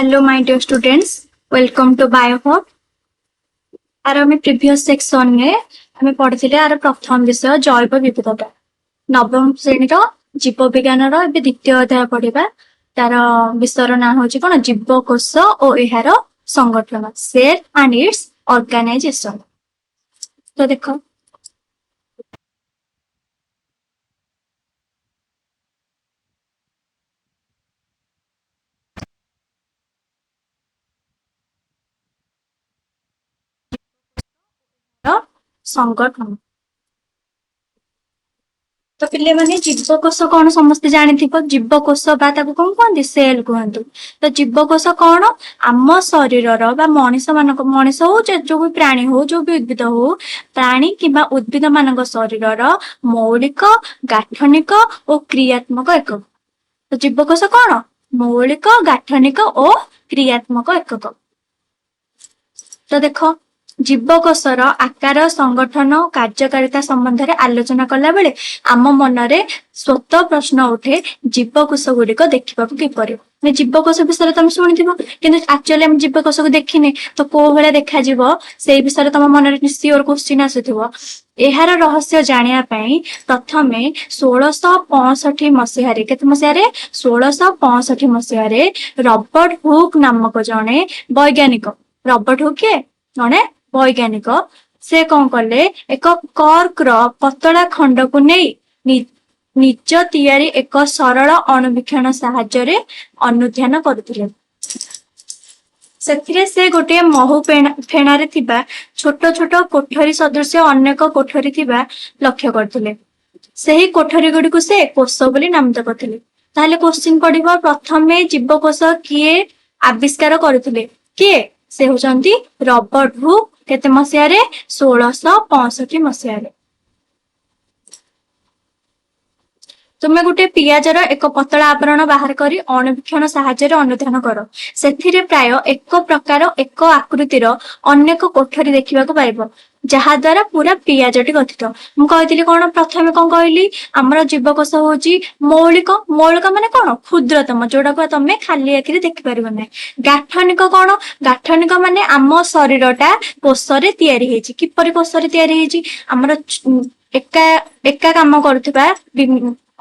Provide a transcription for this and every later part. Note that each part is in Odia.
Hello my dear students, welcome to BioHub. ଆର ଆମେ ପ୍ରିଭିୟସ ସେକ୍ସନରେ ଆମେ ପଢିଥିଲେ ଆର ପ୍ରଥମ ବିଷୟ ଜୈବ ବିବିଧତା। ନବମ ଶ୍ରେଣୀର ଜୀବ ବିଜ୍ଞାନର ଏବେ ଦ୍ୱିତୀୟ ଅଧ୍ୟାୟ ପଢିବା। ତାର ବିଷୟର ନାଁ ହଉଛି କଣ? ଜୀବକୋଷ ଓ ଏହାର ସଂଗଠନ, ସେଲ୍ ଆଣ୍ଡ it's organisation. ତ ଦେଖ, ସଂଗଠନ। ତ ପିଲାମାନେ, ଜୀବକୋଷ କଣ ସମସ୍ତେ ଜାଣିଥିବ। ଜୀବକୋଷ ବା ତାକୁ କଣ କୁହନ୍ତି? ସେଲ୍ କୁହନ୍ତି। ତ ଜୀବକୋଷ କଣ? ଆମ ଶରୀରର ବା ମଣିଷ ମାନଙ୍କ, ମଣିଷ ହଉ, ଯୋଉ ବି ପ୍ରାଣୀ ହଉ, ଯୋଉ ବି ଉଦ୍ଭିଦ ହଉ, ପ୍ରାଣୀ କିମ୍ବା ଉଦ୍ଭିଦ ମାନଙ୍କ ଶରୀରର ମୌଳିକ, ଗାଠନିକ ଓ କ୍ରିୟାତ୍ମକ ଏକକ। ତ ଜୀବକୋଷ କଣ? ମୌଳିକ, ଗାଠନିକ ଓ କ୍ରିୟାତ୍ମକ ଏକକ। ତ ଦେଖ, ଜୀବକୋଷର ଆକାର, ସଂଗଠନ, କାର୍ଯ୍ୟକାରିତା ସମ୍ବନ୍ଧରେ ଆଲୋଚନା କଲା ବେଳେ ଆମ ମନରେ ସ୍ୱତଃ ପ୍ରଶ୍ନ ଉଠେ, ଜୀବକୋଷ ଗୁଡିକ ଦେଖିବାକୁ କିପରି? ମାନେ ଜୀବକୋଷ ବିଷୟରେ ତମେ ଶୁଣିଥିବ, କିନ୍ତୁ ଆକ୍ଚୁଆଲି ଆମେ ଜୀବକୋଷକୁ ଦେଖିନେ। ତ କୋଉ ଭଳିଆ ଦେଖାଯିବ, ସେଇ ବିଷୟରେ ତମ ମନରେ ସିଓର କ୍ୱେଶ୍ଚିନ୍ ଆସୁଥିବ। ଏହାର ରହସ୍ୟ ଜାଣିବା ପାଇଁ ପ୍ରଥମେ 1665 ମସିହାରେ, କେତେ ମସିହାରେ? 1665 ମସିହାରେ ରବର୍ଟ ହୁକ୍ ନାମକ ଜଣେ ବୈଜ୍ଞାନିକ, ରବର୍ଟ ହୁକ୍ କିଏ? ଜଣେ ବୈଜ୍ଞାନିକ। ସେ କଣ କଲେ? ଏକ କର୍କର ପତଳା ଖଣ୍ଡକୁ ନେଇ ନିଜ ତିଆରି ଏକ ସରଳ ଅଣୁବୀକ୍ଷଣ ସାହାଯ୍ୟରେ ଅନୁଧ୍ୟାନ କରୁଥିଲେ। ସେଥିରେ ସେ ଗୋଟିଏ ମହୁ ଫେଣାରେ ଥିବା ଛୋଟ ଛୋଟ କୋଠରୀ ସଦୃଶ୍ୟ ଅନେକ କୋଠରୀ ଥିବା ଲକ୍ଷ୍ୟ କରିଥିଲେ। ସେହି କୋଠରୀ ଗୁଡିକୁ ସେ କୋଷ ବୋଲି ନାମିତ କରିଥିଲେ। ତାହେଲେ କୋଶ୍ଚିନ୍ ପଡିବ, ପ୍ରଥମେ ଜୀବକୋଷ କିଏ ଆବିଷ୍କାର କରୁଥିଲେ? କିଏ ସେ? ହଉଛନ୍ତି ରବର୍ଟ ହୁକ୍। କେତେ ମସିହାରେ? 1665 ମସିହାରେ। ତୁମେ ଗୋଟେ ପିଆଜର ଏକ ପତଳା ଆବରଣ ବାହାର କରି ଅଣୁବୀକ୍ଷଣ ସାହାଯ୍ୟରେ ଅନୁଧ୍ୟାନ କର। ସେଥିରେ ପ୍ରାୟ ଏକ ପ୍ରକାର, ଏକ ଆକୃତିର ଅନେକ କୋଠରୀ ଦେଖିବାକୁ ପାଇବ, ଯାହା ଦ୍ଵାରା ପୁରା ପିଆଜଟି ଗଠିତ। ମୁଁ କହିଥିଲି କଣ? ପ୍ରଥମେ କଣ କହିଲି? ଆମର ଜୀବକୋଷ ହଉଛି ମୌଳିକ। ମୌଳିକ ମାନେ କଣ? କ୍ଷୁଦ୍ରତମ, ଯୋଉଟାକୁ ତମେ ଖାଲି ଆଖିରେ ଦେଖିପାରିବ ନାହିଁ। ଗାଠନିକ କଣ? ଗାଠନିକ ମାନେ ଆମ ଶରୀର ଟା କୋଷରେ ତିଆରି ହେଇଛି। କିପରି କୋଷରେ ତିଆରି ହେଇଛି? ଆମର ଏକା ଏକା କାମ କରୁଥିବା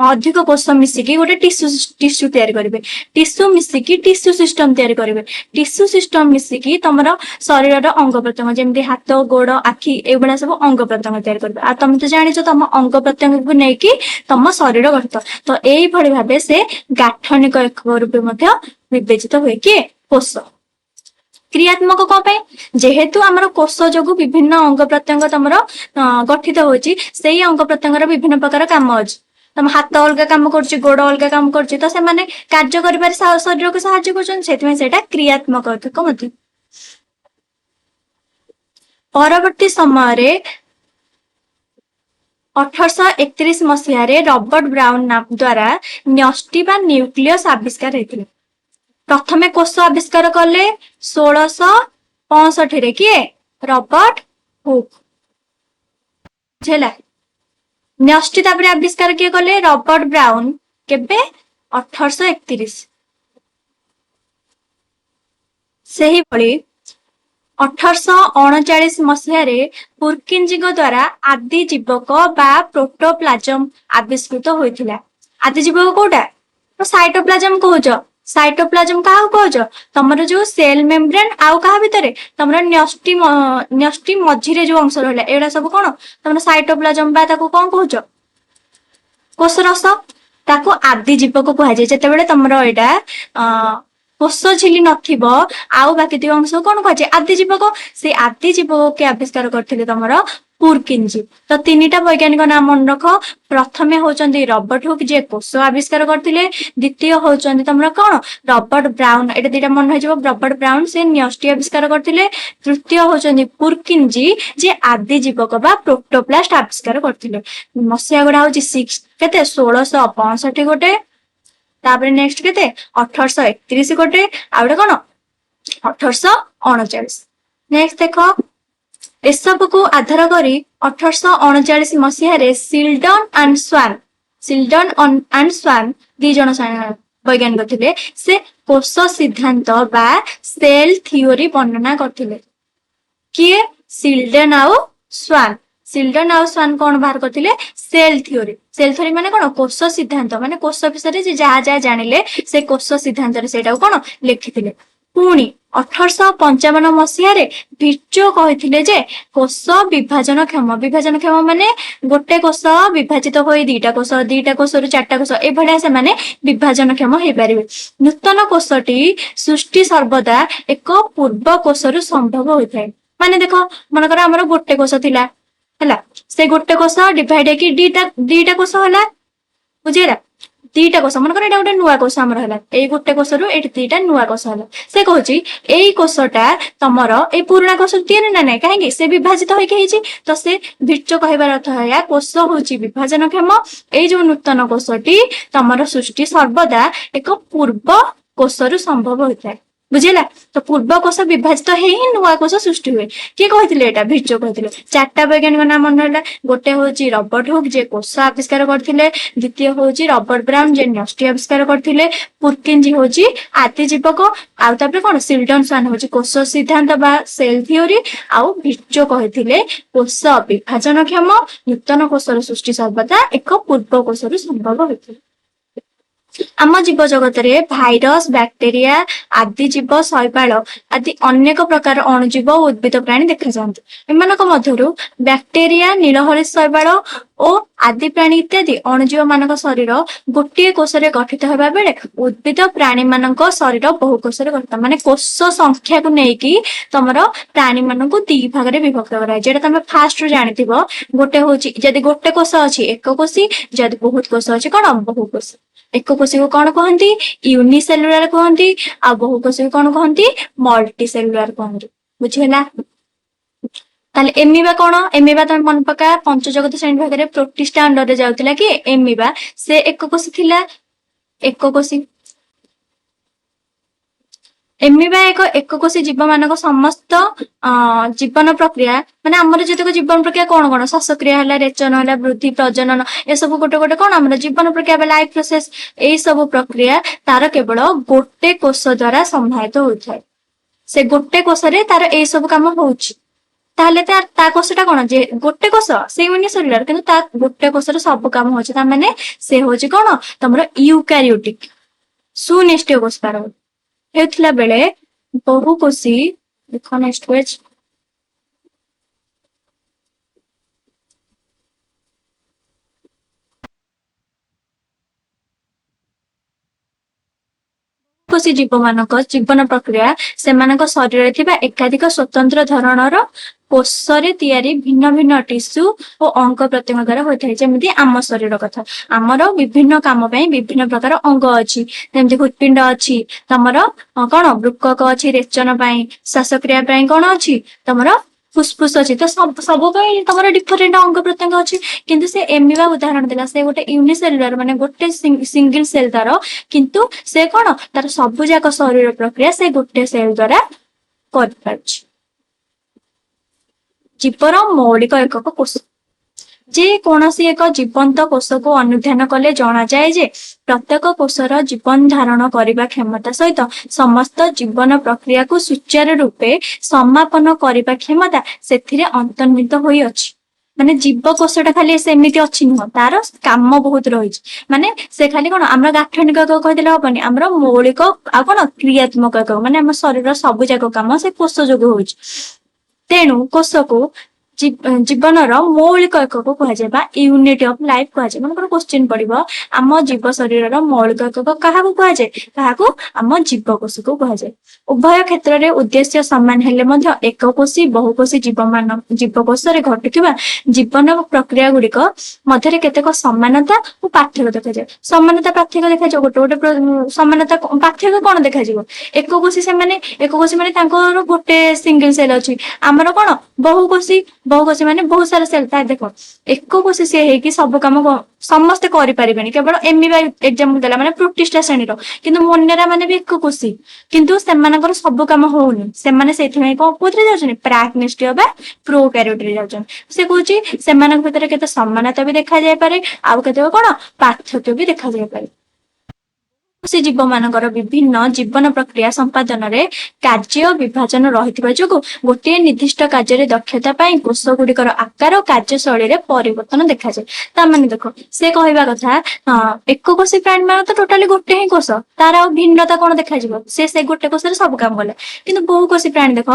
ଅଧିକ କୋଷ ମିଶିକି ଗୋଟେ ଟିସ୍ୟୁ ଟିସ୍ୟୁ ତିଆରି କରିବେ। ଟିସ୍ୟୁ ମିଶିକି ଟିସ୍ୟୁ ସିଷ୍ଟମ ତିଆରି କରିବେ। ଟିସ୍ୟୁ ସିଷ୍ଟମ ମିଶିକି ତମର ଶରୀରର ଅଙ୍ଗ ପ୍ରତ୍ୟଙ୍ଗ, ଯେମିତି ହାତ, ଗୋଡ, ଆଖି, ଏଇଭଳିଆ ସବୁ ଅଙ୍ଗ ପ୍ରତ୍ୟଙ୍ଗ ତିଆରି କରିବେ। ଆଉ ତମେ ତ ଜାଣିଛ, ତମ ଅଙ୍ଗ ପ୍ରତ୍ୟଙ୍ଗକୁ ନେଇକି ତମ ଶରୀର ଗଠିତ। ତ ଏଇଭଳି ଭାବେ ସେ ଗାଠନିକ ଏକକ ରୂପେ ମଧ୍ୟ ବିବେଚିତ ହୁଏ। କିଏ? କୋଷ। କ୍ରିୟାତ୍ମକ କଣ ପାଇଁ? ଯେହେତୁ ଆମର କୋଷ ଯୋଗୁ ବିଭିନ୍ନ ଅଙ୍ଗ ପ୍ରତ୍ୟଙ୍ଗ ତମର ଗଠିତ ହଉଛି, ସେଇ ଅଙ୍ଗ ପ୍ରତ୍ୟଙ୍ଗର ବିଭିନ୍ନ ପ୍ରକାର କାମ ଅଛି। ତମ ହାତ ଅଲଗା କାମ କରୁଛି, ଗୋଡ ଅଲଗା କାମ କରୁଛି। ତ ସେମାନେ କାର୍ଯ୍ୟ କରିବାରେ ଶରୀରକୁ ସାହାଯ୍ୟ କରୁଛନ୍ତି। ସେଥିପାଇଁ ସେଇଟା କ୍ରିୟାତ୍ମକ ଏକକ ମଧ୍ୟ। ପରବର୍ତ୍ତୀ ସମୟରେ 1831 ମସିହାରେ ରବର୍ଟ ବ୍ରାଉନ ଦ୍ଵାରା ନ୍ୟଷ୍ଟି ବା ନ୍ୟୁକ୍ଲିୟସ ଆବିଷ୍କାର ହେଇଥିଲା। ପ୍ରଥମେ କୋଷ ଆବିଷ୍କାର କଲେ 1665ରେ କିଏ? Robert Hooke. ବୁଝିହେଲା? ନ୍ୟଷ୍ଟି ତାପରେ ଆବିଷ୍କାର କିଏ କଲେ? Robert Brown. କେବେ? 1831। ସେହିଭଳି 1839 ମସିହାରେ ପୁର୍କିଞ୍ଜିଙ୍କ ଦ୍ଵାରା ଆଦି ଜୀବକ ବା ପ୍ରୋଟୋପ୍ଲାଜମ ଆବିଷ୍କୃତ ହୋଇଥିଲା। ଆଦି ଜୀବକ କୋଉଟା? ସାଇଟୋପ୍ଲାଜମ କହୁଛ। ସାଇଟୋପ୍ଲାଜମ କାହାକୁ କହୁଛ? ତମର ଯୋଉ ସେଲ ମେମ୍ବ୍ରେନ ଆଉ କାହା ଭିତରେ? ତମର ନ୍ୟଷ୍ଟି ନ୍ୟଷ୍ଟି ମଝିରେ ଯୋଉ ଅଂଶ ରହିଲା, ଏଇଟା ସବୁ କଣ? ତମର ସାଇଟୋପ୍ଲାଜମ ବା ତାକୁ କଣ କହୁଛ? କୋଷରସ। ତାକୁ ଆଦି ଜୀବକ କୁହାଯାଏ। ଯେତେବେଳେ ତମର ଏଇଟା କୋଷ ଝିଲି ନଥିବ, ଆଉ ବାକି ଥିବା ଅଂଶ କଣ କୁହାଯାଏ? ଆଦି ଜୀବକ। ସେଇ ଆଦି ଜୀବକ କିଏ ଆବିଷ୍କାର କରିଥିଲେ? ତମର ପୁରକିଞ୍ଜି। ତ ତିନିଟା ବୈଜ୍ଞାନିକ ନାମ ମନେ ରଖ। ପ୍ରଥମେ ହଉଛନ୍ତି ରବର୍ଟ ହୁକ୍, ଯିଏ କୋଷ ଆବିଷ୍କାର କରିଥିଲେ। ଦ୍ୱିତୀୟ ହଉଛନ୍ତି ତମର କଣ? Robert brown. ଏଇଟା ଦିଟା ମନେ ହେଇଯିବ। ରବର୍ଟ ବ୍ରାଉନ, ସେ ନ୍ୟଷ୍ଟି ଆବିଷ୍କାର କରିଥିଲେ। ତୃତୀୟ ହଉଛନ୍ତି ପୁରକିଞ୍ଜି, ଯିଏ ଆଦି ଜୀବକ ବା ପ୍ରୋଟୋପ୍ଲାଷ୍ଟ ଆବିଷ୍କାର କରିଥିଲେ। ମସିହା ଗୁଡା ହଉଛି ସିକ୍ସ କେତେ? 1665 ଗୋଟେ, ତାପରେ ନେକ୍ସଟ କେତେ? 1831 ଗୋଟେ, ଆଉ ଗୋଟେ କଣ? 1839। ନେକ୍ସଟ ଦେଖ, ଏସବୁକୁ ଆଧାର କରି 1839 ମସିହାରେ ସିଲଡନ ଆଣ୍ଡ ସ୍ୱାନ, ସିଲଡନ ଆଣ୍ଡ ସ୍ୱାନ ଦି ଜଣ ବୈଜ୍ଞାନିକ ଥିଲେ, ସେ କୋଷ ସିଦ୍ଧାନ୍ତ ବା ସେଲ ଥିଓରି ବର୍ଣ୍ଣନା କରିଥିଲେ। କିଏ? ସିଲଡେନ ଆଉ ସ୍ୱାନ। ସିଲଡେନ ଆଉ ସ୍ୱାନ କଣ ବାହାର କରିଥିଲେ? Cell theory. Cell theory ମାନେ କଣ? କୋଷ ସିଦ୍ଧାନ୍ତ, ମାନେ କୋଷ ବିଷୟରେ ଯେ ଯାହା ଯାହା ଜାଣିଲେ ସେ କୋଷ ସିଦ୍ଧାନ୍ତରେ ସେଇଟାକୁ କଣ ଲେଖିଥିଲେ। ପୁଣି 1855 ମସିହାରେ ଭିର୍ଚୋ କହିଥିଲେ ଯେ କୋଷ ବିଭାଜନ କ୍ଷମ। ବିଭାଜନ କ୍ଷମ ମାନେ ଗୋଟେ କୋଷ ବିଭାଜିତ ହୋଇ ଦିଟା କୋଷ, ଦିଟା କୋଷରୁ ଚାରିଟା କୋଷ, ଏଭଳିଆ ସେମାନେ ବିଭାଜନ କ୍ଷମ ହେଇପାରିବେ। ନୂତନ କୋଷଟି ସୃଷ୍ଟି ସର୍ବଦା ଏକ ପୂର୍ବ କୋଷରୁ ସମ୍ଭବ ହୋଇଥାଏ। ମାନେ ଦେଖ, ମନେକର ଆମର ଗୋଟେ କୋଷ ଥିଲା, ହେଲା, ସେ ଗୋଟେ କୋଷ ଡିଭାଇଡ ହେଇକି ଦିଟା ଦିଟା କୋଷ ହେଲା, ବୁଝିହେଲା? ଦିଟା କୋଷ, ମନେକର ଏଇଟା ଗୋଟେ ନୂଆ କୋଷ ଆମର ହେଲା। ଏଇ ଗୋଟେ କୋଷରୁ ଏଇଠି ଦିଟା ନୂଆ କୋଷ ହେଲା। ସେ କହୁଛି ଏଇ କୋଷଟା ତମର ଏଇ ପୁରୁଣା କୋଷ ତିଆରି ନା ନାଇଁ? କାହିଁକି? ସେ ବିଭାଜିତ ହେଇକି ହେଇଛି। ତ ସେ ଭିର୍ଚୋ କହିବାର ଅର୍ଥ ଏହା, କୋଷ ହଉଛି ବିଭାଜନ କ୍ଷମ। ଏଇ ଯୋଉ ନୂତନ କୋଷଟି ତମର ସୃଷ୍ଟି ସର୍ବଦା ଏକ ପୂର୍ବ କୋଷରୁ ସମ୍ଭବ ହୋଇଥାଏ। ବୁଝିଲା? ତ ପୂର୍ବ କୋଷ ବିଭାଜିତ ହେଇ ହିଁ ନୂଆ କୋଷ ସୃଷ୍ଟି ହୁଏ। କିଏ କହିଥିଲେ ଏଇଟା? ଭିର୍ଚୋ କହିଥିଲେ। ଚାରିଟା ବୈଜ୍ଞାନିକ ନାମ ମନେ ରହିଲା। ଗୋଟେ ହଉଛି ରବର୍ଟ ହୁକ୍, ଯିଏ କୋଷ ଆବିଷ୍କାର କରିଥିଲେ। ଦ୍ୱିତୀୟ ହଉଛି ରବର୍ଟ ବ୍ରାଉନ, ଯିଏ ନ୍ୟଷ୍ଟି ଆବିଷ୍କାର କରିଥିଲେ। ପୁରକିଞ୍ଜି ହଉଛି ଆଦି ଜୀବକ। ଆଉ ତାପରେ କଣ? ସିଲଡନ ସ୍ୱାନ ହଉଛି କୋଷ ସିଦ୍ଧାନ୍ତ ବା ସେଲ ଥିଓରି। ଆଉ ଭିର୍ଚୋ କହିଥିଲେ କୋଷ ବିଭାଜନ କ୍ଷମ, ନୂତନ କୋଷର ସୃଷ୍ଟି ସର୍ବଦା ଏକ ପୂର୍ବ କୋଷରୁ ସମ୍ଭବ ହୋଇଥାଏ। ଆମ ଜୀବ ଜଗତରେ ଭାଇରସ, ବ୍ୟାକ୍ଟେରିଆ, ଆଦି ଜୀବ, ଶୈବାଳ ଆଦି ଅନେକ ପ୍ରକାର ଅଣୁଜୀବ ଓ ଉଦ୍ଭିଦ ପ୍ରାଣୀ ଦେଖାଯାଆନ୍ତି। ଏମାନଙ୍କ ମଧ୍ୟରୁ ବ୍ୟାକ୍ଟେରିଆ, ନୀଳହରିତ ଶୈବାଳ ଓ ଆଦି ପ୍ରାଣୀ ଇତ୍ୟାଦି ଅଣୁଜୀବ ମାନଙ୍କ ଶରୀର ଗୋଟିଏ କୋଷରେ ଗଠିତ ହେବା ବେଳେ ଉଦ୍ଭିଦ ପ୍ରାଣୀ ମାନଙ୍କ ଶରୀର ବହୁ କୋଷରେ ଗଠିତ। ମାନେ କୋଷ ସଂଖ୍ୟାକୁ ନେଇକି ତମର ପ୍ରାଣୀ ମାନଙ୍କୁ ଦି ଭାଗରେ ବିଭକ୍ତ କରାଯାଇଛି। ଏଇଟା ତମେ ଫାଷ୍ଟ ରୁ ଜାଣିଥିବ। ଗୋଟେ ହଉଛି ଯଦି ଗୋଟେ କୋଷ ଅଛି ଏକକୋଷୀ, ଯଦି ବହୁତ କୋଷ ଅଛି କଣ? ବହୁକୋଷୀ। ଏକକୋଷୀକୁ କଣ କହନ୍ତି? ୟୁନିସେଲୁଲାର କୁହନ୍ତି। ଆଉ ବହୁକୋଷୀକୁ କଣ କହନ୍ତି? ମଲ୍ଟି ସେଲୁଲାର କୁହନ୍ତି। ବୁଝିହେଲା? ତାହେଲେ ଏମିବା କଣ? ଏମିବା ତମେ ମନେ ପକା, ପଞ୍ଚଜଗତ ଶ୍ରେଣୀ ଭାଗରେ ପ୍ରୋଟିଷ୍ଟା ଅଣ୍ଡରରେ ଯାଉଥିଲା କି ଏମିବା। ସେ ଏକକୋଷୀ ଥିଲା, ଏକକୋଷୀ। ଏମିବା ଏକ ଏକକୋଷୀ ଜୀବ ମାନଙ୍କ ସମସ୍ତ ଜୀବନ ପ୍ରକ୍ରିୟା, ମାନେ ଆମର ଯେତେକ ଜୀବନ ପ୍ରକ୍ରିୟା କଣ କଣ, ଶ୍ୱାସକ୍ରିୟା ହେଲା, ରେଚନ ହେଲା, ବୃଦ୍ଧି, ପ୍ରଜନନ, ଏସବୁ ଗୋଟେ ଗୋଟେ କଣ ଆମର ଜୀବନ ପ୍ରକ୍ରିୟା ବା ଲାଇଫ ପ୍ରୋସେସ। ଏଇ ସବୁ ପ୍ରକ୍ରିୟା ତାର କେବଳ ଗୋଟେ କୋଷ ଦ୍ଵାରା ସମ୍ଭାଳିତ ହୋଇଥାଏ। ସେ ଗୋଟେ କୋଷରେ ତାର ଏଇ ସବୁ କାମ ହଉଛି। ତାହେଲେ ତା କୋଷଟା କଣ? ଯେ ଗୋଟେ କୋଷ, ସେ ୟୁନିସେଲୁଲାର, କିନ୍ତୁ ତା ଗୋଟେ କୋଷରେ ସବୁ କାମ ହଉଛି। ତା ମାନେ ସେ ହଉଛି କଣ ତମର ୟୁକାରିଓଟିକ, ସୁନିଷ୍ଠୀୟ କୋଷ ତାର ହେଉଥିଲା ବେଳେ ବହୁକୋଷୀ, ଦେଖ ନେକ୍ସଟ ପେଜ, କୋଷୀ ଜୀବ ମାନଙ୍କ ଜୀବନ ପ୍ରକ୍ରିୟା ସେମାନଙ୍କ ଶରୀରରେ ଥିବା ଏକାଧିକ ସ୍ୱତନ୍ତ୍ର ଧରଣର କୋଷରେ ତିଆରି ଭିନ୍ନ ଭିନ୍ନ ଟିସ୍ୟୁ ଓ ଅଙ୍ଗ ପ୍ରତ୍ୟଙ୍ଗ ଦ୍ଵାରା ହୋଇଥାଏ। ଯେମିତି ଆମ ଶରୀର କଥା, ଆମର ବିଭିନ୍ନ କାମ ପାଇଁ ବିଭିନ୍ନ ପ୍ରକାର ଅଙ୍ଗ ଅଛି। ଯେମିତି ହୃତ୍ପିଣ୍ଡ ଅଛି ତମର, କଣ ବୃକକ ଅଛି ରେଚନ ପାଇଁ, ଶ୍ୱାସକ୍ରିୟା ପାଇଁ କଣ ଅଛି ତମର ଫୁସଫୁସ ଅଛି। ତ ସବୁ ପାଇଁ ତମର ଡିଫରେଣ୍ଟ ଅଙ୍ଗ ପ୍ରତ୍ୟଙ୍ଗ ଅଛି। କିନ୍ତୁ ସେ ଏମିବା ଉଦାହରଣ ଦେଲା, ସେ ଗୋଟେ ୟୁନିସେଲୁଲାର, ମାନେ ଗୋଟେ ସିଙ୍ଗଲ ସେଲ ତାର, କିନ୍ତୁ ସେ କଣ ତାର ସବୁ ଯାକ ଶରୀର ପ୍ରକ୍ରିୟା ସେ ଗୋଟେ ସେଲ ଦ୍ଵାରା କରିପାରୁଛି। ଜୀବର ମୌଳିକ ଏକକ କୋଷ। ଯେ କୌଣସି ଏକ ଜୀବନ୍ତ କୋଷକୁ ଅନୁଧ୍ୟାନ କଲେ ଜଣାଯାଏ ଯେ ପ୍ରତ୍ୟେକ କୋଷର ଜୀବନ ଧାରଣ କରିବା କ୍ଷମତା ସହିତ ସମସ୍ତ ଜୀବନ ପ୍ରକ୍ରିୟାକୁ ସୁଚାରୁ ରୂପେ ସମାପନ କରିବା କ୍ଷମତା ସେଥିରେ ଅନ୍ତର୍ନିହିତ ହୋଇଅଛି। ମାନେ ଜୀବ କୋଷଟା ଖାଲି ସେମିତି ଅଛି ନୁହଁ, ତାର କାମ ବହୁତ ରହିଛି। ମାନେ ସେ ଖାଲି କଣ ଆମର ଗାଠନିକ ଏକକ କହିଦେଲେ ହବନି, ଆମର ମୌଳିକ ଆଉ କଣ କ୍ରିୟାତ୍ମକ ଏକକ, ମାନେ ଆମ ଶରୀରର ସବୁ ଯାକ କାମ ସେ କୋଷ ଯୋଗୁ ହଉଛି। ତେଣୁ କୋଷକୁ ଜୀବନର ମୌଳିକ ଏକକ କୁହାଯାଏ ବା ୟୁନିଟ ଅଫ ଲାଇଫ କୁହାଯାଏ। ମନେକର କ୍ୱେଶ୍ଚିନ୍ ପଡିବ, ଆମ ଜୀବ ଶରୀରର ମୌଳିକ ଏକକ କାହାକୁ କୁହାଯାଏ? କାହାକୁ? ଆମ ଜୀବକୋଷକୁ କୁହାଯାଏ। ଉଭୟ କ୍ଷେତ୍ରରେ ଉଦ୍ଦେଶ୍ୟ ସମାନ ହେଲେ ମଧ୍ୟ ଏକକୋଷୀ ବହୁକୋଷୀ ଜୀବକୋଷରେ ଘଟୁଥିବା ଜୀବନ ପ୍ରକ୍ରିୟା ଗୁଡିକ ମଧ୍ୟରେ କେତେକ ସମାନତା ଓ ପାର୍ଥକ୍ୟ ଦେଖାଯାଏ। ସମାନତା ପାର୍ଥକ୍ୟ ଦେଖାଯିବ। ଗୋଟେ ଗୋଟେ ସମାନତା ପାର୍ଥକ୍ୟ କଣ ଦେଖାଯିବ? ଏକକୋଷୀ, ସେମାନେ ଏକକୋଷୀ ମାନେ ତାଙ୍କର ଗୋଟେ ସିଙ୍ଗଲ ସେଲ ଅଛି। ଆମର କଣ ବହୁକୋଷୀ, ବହୁକୋଷୀ ମାନେ ବହୁତ ସାରା ସେଲ। ତା ଦେଖ, ଏକକୋଷୀ ସିଏ ହେଇକି ସବୁ କାମ ସମସ୍ତେ କରିପାରିବେନି। କେବଳ ଏମିବା ଏକ୍ଜାମ୍ପଲ ଦେଲା, ମାନେ ପ୍ରୋଟିଷ୍ଟା ଶ୍ରେଣୀର। କିନ୍ତୁ ମୋନେରା ମାନେ ବି ଏକକୋଷୀ, କିନ୍ତୁ ସେମାନଙ୍କର ସବୁ କାମ ହଉନି। ସେମାନେ ସେଇଥିପାଇଁ କଣ କୋଉଥିରେ ଯାଉଛନ୍ତି? ପ୍ରାକ୍ ନିଷ୍ଠୀୟ ବା ପ୍ରୋକାରିଓଟରେ ଯାଉଛନ୍ତି। ସେ କହୁଛି ସେମାନଙ୍କ ଭିତରେ କେତେ ସମାନତା ବି ଦେଖାଯାଇପାରେ ଆଉ କେତେକ କଣ ପାର୍ଥକ୍ୟ ବି ଦେଖାଯାଇପାରେ। ସେ ଜୀବ ମାନଙ୍କର ବିଭିନ୍ନ ଜୀବନ ପ୍ରକ୍ରିୟା ସମ୍ପାଦନରେ କାର୍ଯ୍ୟ ବିଭାଜନ ରହିଥିବା ଯୋଗୁ ଗୋଟିଏ ନିର୍ଦ୍ଦିଷ୍ଟ କାର୍ଯ୍ୟରେ ଦକ୍ଷତା ପାଇଁ କୋଷ ଗୁଡିକର ଆକାର, କାର୍ଯ୍ୟଶୈଳୀରେ ପରିବର୍ତ୍ତନ ଦେଖାଯାଏ। ତା ମାନେ ଦେଖ, ସେ କହିବା କଥା, ଏକକୋଷୀ ପ୍ରାଣୀ ମାନେ ତ ଟୋଟାଲି ଗୋଟେ ହିଁ କୋଷ, ତାର ଆଉ ଭିନ୍ନତା କଣ ଦେଖାଯିବ? ସେ ସେ ଗୋଟେ କୋଷରେ ସବୁ କାମ କଲେ। କିନ୍ତୁ ବହୁକୋଷୀ ପ୍ରାଣୀ ଦେଖ,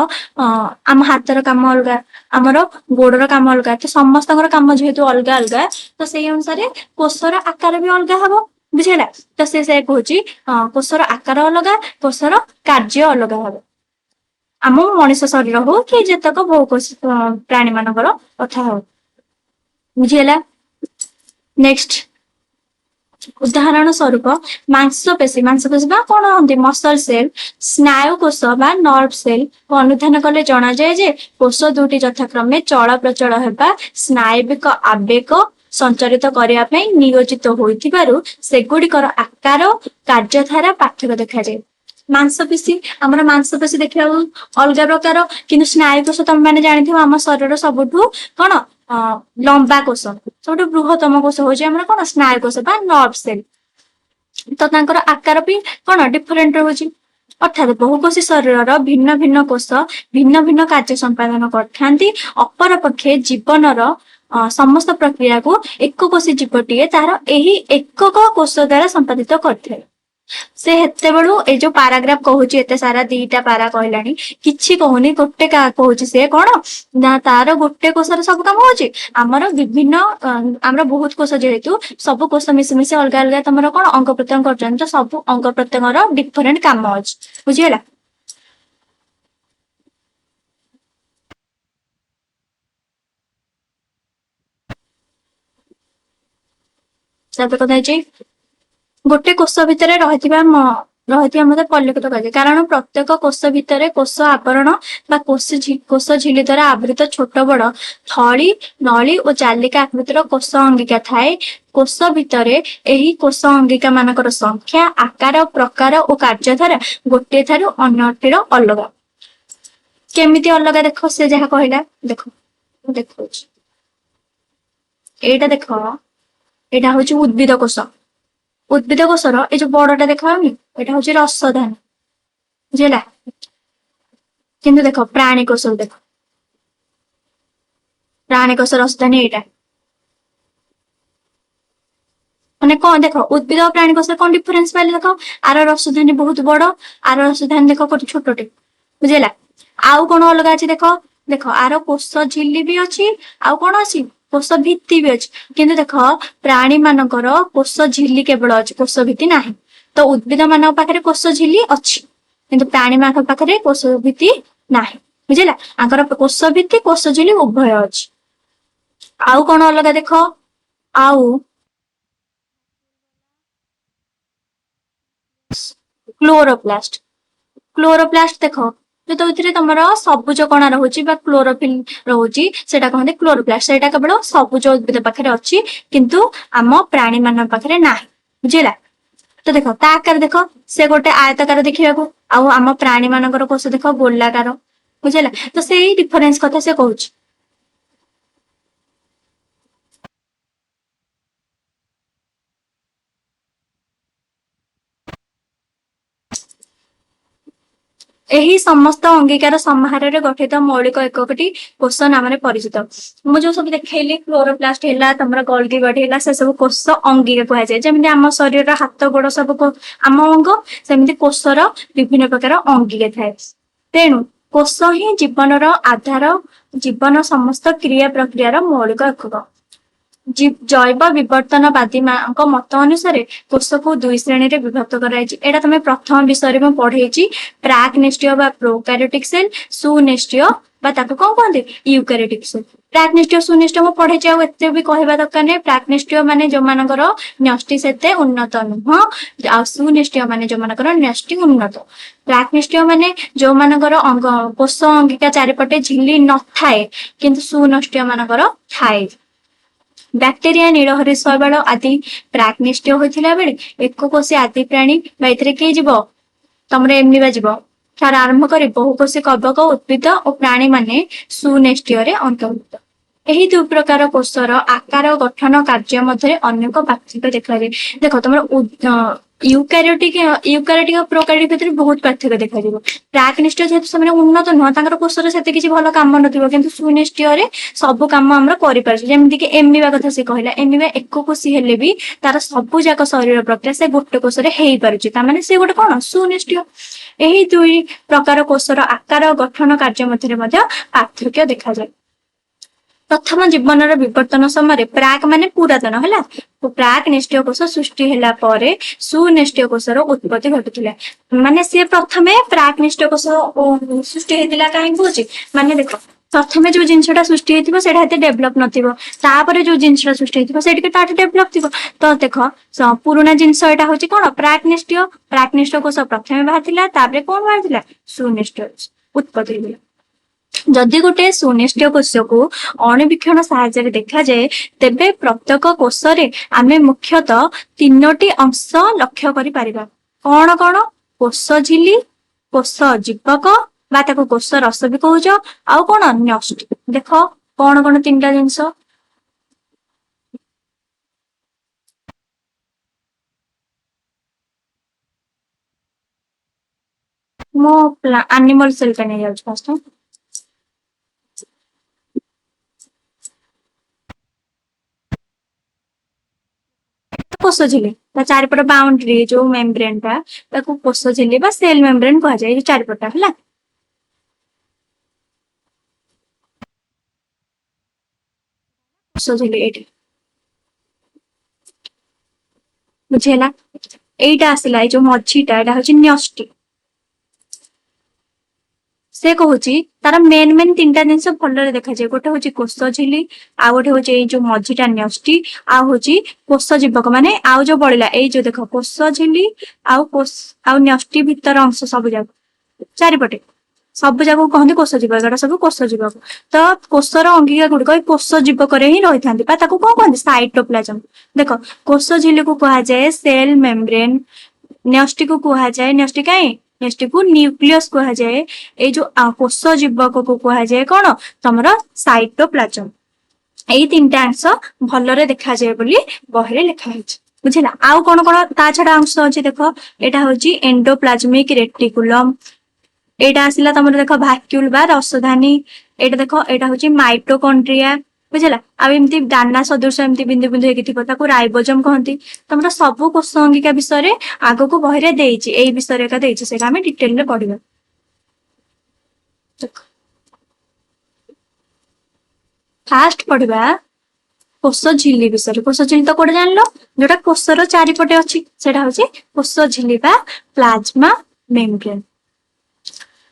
ଆମ ହାତର କାମ ଅଲଗା, ଆମର ଗୋଡର କାମ ଅଲଗା। ତ ସମସ୍ତଙ୍କର କାମ ଯେହେତୁ ଅଲଗା ଅଲଗା, ତ ସେଇ ଅନୁସାରେ କୋଷର ଆକାର ବି ଅଲଗା ହବ। ବୁଝିହେଲା? ତ ସେ ସେ କହୁଛି, କୋଷର ଆକାର ଅଲଗା, କୋଷର କାର୍ଯ୍ୟ ଅଲଗା ହବ। ଆମ ମଣିଷ ଶରୀର ହଉ କି ଯେତକ ବହୁକୋଷୀ ପ୍ରାଣୀ ମାନଙ୍କର କଥା ହଉ। ବୁଝିହେଲା? ନେକ୍ସଟ, ଉଦାହରଣ ସ୍ୱରୂପ ମାଂସପେଶୀ, ମାଂସପେଶୀ ବା କଣ ରହନ୍ତି, ମସଲ ସେଲ, ସ୍ନାୟୁ କୋଷ ବା ନର୍ଭ ସେଲ କୁ ଅନୁଧ୍ୟାନ କଲେ ଜଣାଯାଏ ଯେ କୋଷ ଦୁଇଟି ଯଥାକ୍ରମେ ଚଳପ୍ରଚଳ ହେବା, ସ୍ନାୟବିକ ଆବେଗ ସଞ୍ଚାରିତ କରିବା ପାଇଁ ନିୟୋଜିତ ହୋଇଥିବାରୁ ସେଗୁଡିକର ଆକାର, କାର୍ଯ୍ୟଧାରା ପାର୍ଥକ୍ୟ ଦେଖାଯାଏ। ମାଂସପେଶୀ, ଆମର ମାଂସପେଶୀ ଦେଖିବାକୁ ଅଲଗା ପ୍ରକାର, କିନ୍ତୁ ସ୍ନାୟୁ କୋଷ ତମେ ମାନେ ଜାଣିଥିବ, ଆମ ଶରୀରର ସବୁଠୁ କଣ ଲମ୍ବା କୋଷ, ସବୁଠୁ ବୃହତ୍ତମ କୋଷ ହଉଛି ଆମର କଣ, ସ୍ନାୟୁ କୋଷ ବା ନର୍ଭ ସେଲ। ତ ତାଙ୍କର ଆକାର ବି କଣ ଡିଫରେଣ୍ଟ ରହୁଛି। ଅର୍ଥାତ୍ ବହୁକୋଷୀ ଶରୀରର ଭିନ୍ନ ଭିନ୍ନ କୋଷ ଭିନ୍ନ ଭିନ୍ନ କାର୍ଯ୍ୟ ସମ୍ପାଦନ କରିଥାନ୍ତି। ଅପରପକ୍ଷେ ଜୀବନର ସମସ୍ତ ପ୍ରକ୍ରିୟାକୁ ଏକକୋଷୀ ଜୀବଟିଏ ତାହାର ଏହି ଏକକ କୋଷ ଦ୍ଵାରା ସମ୍ପାଦିତ କରିଥାଏ। ସେ ହେତେବେଳୁ ଏଇ ଯୋଉ ପାରାଗ୍ରାଫ କହୁଛି, ଏତେ ସାରା ଦିଟା ପାରା କହିଲାଣି, କିଛି କହୁନି। ଗୋଟେ କହୁଛି ସେ କଣ ନା ତାର ଗୋଟେ କୋଷରେ ସବୁ କାମ ହଉଛି। ଆମର ବିଭିନ୍ନ ଆମର ବହୁତ କୋଷ ଯେହେତୁ, ସବୁ କୋଷ ମିଶି ମିଶି ଅଲଗା ଅଲଗା ତମର କଣ ଅଙ୍ଗ ପ୍ରତ୍ୟଙ୍ଗ କରୁଛନ୍ତି। ତ ସବୁ ଅଙ୍ଗ ପ୍ରତ୍ୟଙ୍ଗର ଡିଫରେଣ୍ଟ କାମ ଅଛି। ବୁଝିହେଲା? ତାପରେ କଥା ହେଇଛି, ଗୋଟେ କୋଷ ଭିତରେ ରହିଥିବା ମଧ୍ୟ ପରିଲକ୍ଷିତ କରାଯାଏ। କାରଣ ପ୍ରତ୍ୟେକ କୋଷ ଭିତରେ କୋଷ ଆବରଣ ବା କୋଷ ଝିଲ୍ଲୀ ଦ୍ଵାରା ଆବୃତ ଛୋଟ ବଡ ଥଳି, ନଳୀ ଓ ଜାଲିକା ଆକୃତିର କୋଷ ଅଙ୍ଗିକା ଥାଏ। କୋଷ ଭିତରେ ଏହି କୋଷ ଅଙ୍ଗିକା ମାନଙ୍କର ସଂଖ୍ୟା, ଆକାର, ପ୍ରକାର ଓ କାର୍ଯ୍ୟଧାରା ଗୋଟିଏ ଠାରୁ ଅନ୍ୟଟିର ଅଲଗା। କେମିତି ଅଲଗା ଦେଖ, ସେ ଯାହା କହିଲା ଦେଖ, ମୁଁ ଦେଖଉଛି। ଏଇଟା ଦେଖ, ଏଇଟା ହଉଛି ଉଦ୍ଭିଦ କୋଷ। ଉଦ୍ଭିଦ କୋଷର ଏଇ ଯୋଉ ବଡଟା ଦେଖାଯାଉନି, ଏଇଟା ହଉଛି ରସଧାନୀ। ବୁଝିହେଲା? କିନ୍ତୁ ଦେଖ, ପ୍ରାଣୀ କୋଷ ଦେଖ, ପ୍ରାଣୀ କୋଷ ରସଧାନୀ ଏଇଟା। ମାନେ କଣ ଦେଖ, ଉଦ୍ଭିଦ ଓ ପ୍ରାଣୀ କୋଷରେ କଣ ଡିଫରେନ୍ସ ପାଇଲେ ଦେଖ। ଆର ରସଧାନୀ ବହୁତ ବଡ, ଆର ରସଧାନୀ ଦେଖ ଗୋଟେ ଛୋଟଟେ। ବୁଝିହେଲା? ଆଉ କଣ ଅଲଗା ଅଛି ଦେଖ। ଦେଖ, ଆର କୋଷ ଝିଲ୍ଲୀ ବି ଅଛି, ଆଉ କଣ ଅଛି, କୋଷ ଭିତ୍ତି ବି ଅଛି। କିନ୍ତୁ ଦେଖ, ପ୍ରାଣୀ ମାନଙ୍କର କୋଷ ଝିଲ୍ଲୀ କେବଳ ଅଛି, କୋଷ ଭିତ୍ତି ନାହିଁ। ତ ଉଦ୍ଭିଦ ମାନଙ୍କ ପାଖରେ କୋଷ ଝିଲ୍ଲୀ ଅଛି, କିନ୍ତୁ ପ୍ରାଣୀ ମାନଙ୍କ ପାଖରେ କୋଷ ଭିତ୍ତି ନାହିଁ। ବୁଝିଲା? ଆଙ୍କର କୋଷ ଭିତ୍ତି, କୋଷ ଝିଲ୍ଲୀ ଉଭୟ ଅଛି। ଆଉ କଣ ଅଲଗା ଦେଖ। ଆଉ କ୍ଲୋରୋପ୍ଲାଷ୍ଟ। କ୍ଲୋରୋପ୍ଲାଷ୍ଟ ଦେଖ, ଯୋଉଥିରେ ତମର ସବୁଜ କଣା ରହୁଛି ବା କ୍ଲୋରୋଫିଲ ରହୁଛି, ସେଟା କହନ୍ତି କ୍ଲୋରୋପ୍ଲାଷ୍ଟ। ସେଇଟା କେବଳ ସବୁଜ ଉଦ୍ଭିଦ ପାଖରେ ଅଛି, କିନ୍ତୁ ଆମ ପ୍ରାଣୀ ମାନଙ୍କ ପାଖରେ ନାହିଁ। ବୁଝିଲା? ତ ଦେଖ, ତା ଆକାର ଦେଖ, ସେ ଗୋଟେ ଆୟତାକାର ଦେଖିବାକୁ, ଆଉ ଆମ ପ୍ରାଣୀ ମାନଙ୍କର କୋଷ ଦେଖ ଗୋଲାକାର। ବୁଝିଲା? ତ ସେଇ ଡିଫରେନ୍ସ କଥା ସେ କହୁଛି। ଏହି ସମସ୍ତ ଅଙ୍ଗିକାର ସମାହାରରେ ଗଠିତ ମୌଳିକ ଏକକଟି କୋଷ ନାମରେ ପରିଚିତ। ମୁଁ ଯୋଉ ସବୁ ଦେଖେଇଲି, କ୍ଲୋରୋପ୍ଲାଷ୍ଟ ହେଲା, ତମର ଗଲ୍ଗି ବଡି ହେଲା, ସେ ସବୁ କୋଷ ଅଙ୍ଗିକା କୁହାଯାଏ। ଯେମିତି ଆମ ଶରୀରର ହାତ ଗୋଡ ସବୁ ଆମ ଅଙ୍ଗ, ସେମିତି କୋଷର ବିଭିନ୍ନ ପ୍ରକାର ଅଙ୍ଗିକା ଥାଏ। ତେଣୁ କୋଷ ହିଁ ଜୀବନର ଆଧାର, ଜୀବନ ସମସ୍ତ କ୍ରିୟା ପ୍ରକ୍ରିୟାର ମୌଳିକ ଏକକ। ଜୈବ ବିବର୍ତ୍ତନବାଦୀ ମାନଙ୍କ ମତ ଅନୁସାରେ କୋଷକୁ ଦୁଇ ଶ୍ରେଣୀରେ ବିଭକ୍ତ କରାଯାଇଛି। ଏଇଟା ତମେ ପ୍ରଥମ ବିଷୟରେ ମୁଁ ପଢେଇଛି। ପ୍ରାକ୍ ନ୍ୟଷ୍ଟିୟ ବା ପ୍ରୋକାରିଓଟିକ ସେଲ୍, ସୁନ୍ୟଷ୍ଟିୟ ବା ତାକୁ କଣ କୁହନ୍ତି, ୟୁକାରିଓଟିକ ସେଲ୍। ପ୍ରାକ୍ ନ୍ୟଷ୍ଟିୟ, ସୁନ୍ୟଷ୍ଟିୟ ମୁଁ ପଢେଇଛି, ଆଉ ଏତେ ବି କହିବା ଦରକାର ନାହିଁ। ପ୍ରାକ୍ ନ୍ୟଷ୍ଟିୟ ମାନେ ଯୋଉମାନଙ୍କର ନ୍ୟଷ୍ଟି ସେତେ ଉନ୍ନତ ନୁହଁ, ଆଉ ସୁନ୍ୟଷ୍ଟିୟ ମାନେ ଯୋଉମାନଙ୍କର ନ୍ୟଷ୍ଟି ଉନ୍ନତ। ପ୍ରାକ୍ ନ୍ୟଷ୍ଟିୟ ମାନେ ଯୋଉମାନଙ୍କର ଅଙ୍ଗ କୋଷ ଅଙ୍ଗିକା ଚାରିପଟେ ଝିଲ୍ଲୀ ନଥାଏ, କିନ୍ତୁ ସୁନ୍ୟଷ୍ଟିୟ ମାନଙ୍କର ଥାଏ। ବ୍ୟାକ୍ଟେରିଆ, ନୀଳହରି ଶୈବାଳ ଆଦି ପ୍ରାକ୍ ନ୍ୟଷ୍ଟିୟ ହୋଇଥିଲା ବେଳେ ଏକକୋଷୀ ଆଦି ପ୍ରାଣୀ ବା ଏଥିରେ କିଏ ଯିବ, ତମର ଏମିବା ଯିବ, ଠାରୁ ଆରମ୍ଭ କରି ବହୁକୋଷୀ କବକ, ଉଦ୍ଭିଦ ଓ ପ୍ରାଣୀ ମାନେ ସୁନ୍ୟଷ୍ଟିୟରେ ଅନ୍ତର୍ଭୁକ୍ତ। ଏହି ଦୁଇ ପ୍ରକାର କୋଷର ଆକାର, ଗଠନ, କାର୍ଯ୍ୟ ମଧ୍ୟରେ ଅନେକ ପାର୍ଥକ୍ୟ ଦେଖାଯାଏ। ଦେଖ, ତମର ୟୁକାରିଓଟିକ ୟୁକାରିଓଟିକ ଆଉ ପ୍ରୋକାରିଓଟିକ ଭିତରେ ବହୁତ ପାର୍ଥକ୍ୟ ଦେଖାଯିବ। ପ୍ରାକ୍ ନିଷ୍ଠୀୟ ଯେହେତୁ ସେମାନେ ଉନ୍ନତ ନୁହଁ, ତାଙ୍କର କୋଷରେ ସେତେ କିଛି ଭଲ କାମ ନଥିବ, କିନ୍ତୁ ସୁନିଷ୍ଠୀୟରେ ସବୁ କାମ ଆମର କରିପାରୁଛୁ। ଯେମିତି କି ଏମିବା କଥା ସେ କହିଲା, ଏମିବା ଏକକୋଷୀ ହେଲେ ବି ତାର ସବୁ ଯାକ ଶରୀର ପ୍ରକ୍ରିୟା ସେ ଗୋଟେ କୋଷରେ ହେଇପାରୁଛି, ତାମାନେ ସେ ଗୋଟେ କଣ ସୁନିଷ୍ଠୀୟ। ଏହି ଦୁଇ ପ୍ରକାର କୋଷର ଆକାର, ଗଠନ, କାର୍ଯ୍ୟ ମଧ୍ୟରେ ମଧ୍ୟ ପାର୍ଥକ୍ୟ ଦେଖାଯାଏ। ପ୍ରଥମ ଜୀବନର ବିବର୍ତ୍ତନ ସମୟରେ ପ୍ରାକ୍ ମାନେ ପୁରାତନ ହେଲା, ପ୍ରାକ୍ ନିଷ୍ଠୀୟ କୋଷ ସୃଷ୍ଟି ହେଲା ପରେ ସୁନିଷ୍ଠୀୟ କୋଷର ଉତ୍ପତ୍ତି ଘଟୁଥିଲା। ମାନେ ସିଏ ପ୍ରଥମେ ପ୍ରାକ୍ ନିଷ୍ଠୀୟ କୋଷ ସୃଷ୍ଟି ହେଇଥିଲା। କାହିଁକି କହୁଛି ମାନେ ଦେଖ, ପ୍ରଥମେ ଯୋଉ ଜିନିଷଟା ସୃଷ୍ଟି ହେଇଥିବ ସେଇଟା ଏତେ ଡେଭଲପ ନଥିବ, ତାପରେ ଯୋଉ ଜିନିଷଟା ସୃଷ୍ଟି ହେଇଥିବ ସେଇଟା ତାଠୁ ଡେଭଲପ ଥିବ। ତ ଦେଖ, ପୁରୁଣା ଜିନିଷ ଏଇଟା ହଉଛି କଣ ପ୍ରାକ୍ ନିଷ୍ଠୀୟ, ପ୍ରାକ୍ ନିଷ୍ଠୀୟ କୋଷ ପ୍ରଥମେ ବାହାରିଥିଲା, ତାପରେ କଣ ବାହାରିଥିଲା ସୁନିଷ୍ଠୀୟ ଉତ୍ପତ୍ତି ହେଇଥିଲା। ଯଦି ଗୋଟେ ସୁନିଷ୍ଠୀୟ କୋଷକୁ ଅଣୁବୀକ୍ଷଣ ସାହାଯ୍ୟରେ ଦେଖାଯାଏ, ତେବେ ପ୍ରତ୍ୟେକ କୋଷରେ ଆମେ ମୁଖ୍ୟତଃ ତିନୋଟି ଅଂଶ ଲକ୍ଷ୍ୟ କରିପାରିବା। କଣ କଣ? କୋଷ ଝିଲ୍ଲୀ, କୋଷ ଜୀବକ ବା ତାକୁ କୋଷ ରସ ବି କହୁଛ, ଆଉ କଣ ନ୍ୟଷ୍ଟି। ଦେଖ କଣ କଣ ତିନିଟା ଜିନିଷ। ମୁଁ ଆନିମଲ ସେଲ ଟା ନେଇଯାଉଛି ଫାଷ୍ଟ। କୋଷ ଝିଲ୍ଲୀ ତା ଚାରିପଟ ବାଉଣ୍ଡ୍ରି ଯୋଉ ମେମ୍ବ୍ରେନ ଟା, ତାକୁ କୋଷ ଝିଲ୍ଲୀ ବା ସେଲ ମେମ୍ବ୍ରେନ କୁହାଯାଏ। ଏଇ ଯୋଉ ଚାରିପଟଟା ହେଲା, କୋଷ ଝିଲ୍ଲୀ ଏଇଠି ବୁଝିହେଲା। ଏଇଟା ଆସିଲା ଏଇ ଯୋଉ ମଝିଟା, ଏଇଟା ହଉଛି ନ୍ୟଷ୍ଟି। ସେ କହୁଛି ତାର ମେନ୍ ମେନ୍ ତିନିଟା ଜିନିଷ ଭଲରେ ଦେଖାଯାଏ। ଗୋଟେ ହଉଛି କୋଷ ଝିଲ୍ଲୀ, ଆଉ ଗୋଟେ ହଉଛି ଏଇ ଯୋଉ ମଝିଟା ନ୍ୟଷ୍ଟି, ଆଉ ହଉଛି କୋଷ ଜୀବକ। ମାନେ ଆଉ ଯୋଉ ବଳିଲା ଏଇ ଯୋଉ ଦେଖ କୋଷ ଝିଲ୍ଲୀ ଆଉ କୋଷ ଆଉ ନ୍ୟଷ୍ଟି ଭିତର ଅଂଶ ସବୁ ଯାକ ଚାରିପଟେ ସବୁ ଯାକକୁ କହନ୍ତି କୋଷ ଜୀବକ। ଏଗୁଡ଼ା ସବୁ କୋଷ ଜୀବକ। ତ କୋଷର ଅଙ୍ଗିକା ଗୁଡିକ ଏଇ କୋଷ ଜୀବକରେ ହିଁ ରହିଥାନ୍ତି, ବା ତାକୁ କଣ କୁହନ୍ତି ସାଇଟୋପ୍ଲାଜମ। ଦେଖ କୋଷ ଝିଲ୍ଲୀକୁ କୁହାଯାଏ ସେଲ ମେମ୍ବ୍ରେନ, ନ୍ୟଷ୍ଟିକୁ କୁହାଯାଏ ନ୍ୟଷ୍ଟି କାହିଁ ନ୍ୟଷ୍ଟିକୁ ନ୍ୟୁକ୍ଲିୟସ କୁହାଯାଏ। ଏଇ ଯୋଉ କୋଷ ଜୀବକକୁ କୁହାଯାଏ କଣ ତମର ସାଇଟୋପ୍ଲାଜମ। ଏଇ ତିନିଟା ଅଂଶ ଭଲରେ ଦେଖାଯାଏ ବୋଲି ବହିରେ ଲେଖା ହେଇଛି, ବୁଝିଲା। ଆଉ କଣ କଣ ତା ଛଡା ଅଂଶ ଅଛି ଦେଖ, ଏଇଟା ହଉଛି ଏଣ୍ଡୋପ୍ଲାଜମିକ ରେଟିକୁଲମ, ଏଇଟା ଆସିଲା ତମର ଦେଖ ଭାକ୍ୟୁଲ ବା ରସଧାନୀ, ଏଇଟା ଦେଖ ଏଇଟା ହଉଛି ମାଇଟୋକଣ୍ଡ୍ରିଆ, ବୁଝିଲା। ଆଉ ଏମିତି ଦାନା ସଦୃଶ ଏମିତି ବିନ୍ଦୁ ବିନ୍ଦୁ ହେଇକି ଥିବ, ତାକୁ ରାଇବୋଜମ କହନ୍ତି। ତମର ସବୁ କୋଷ ଅଙ୍ଗିକା ବିଷୟରେ ଆଗକୁ ବହିରେ ଦେଇଛି, ଏଇ ବିଷୟରେ ଏକା ଦେଇଛି, ସେଇଟା ଆମେ ଡିଟେଲରେ ପଢିବା। ଫାଷ୍ଟ ପଢିବା କୋଷ ଝିଲ୍ଲୀ ବିଷୟରେ। କୋଷ ଝିଲ୍ଲୀ ତ କୋଉଟା ଜାଣିଲ, ଯୋଉଟା କୋଷର ଚାରିପଟେ ଅଛି, ସେଇଟା ହଉଛି କୋଷ ଝିଲ୍ଲୀ ବା ପ୍ଲାଜମା ମେମ୍ବ୍ରେନ।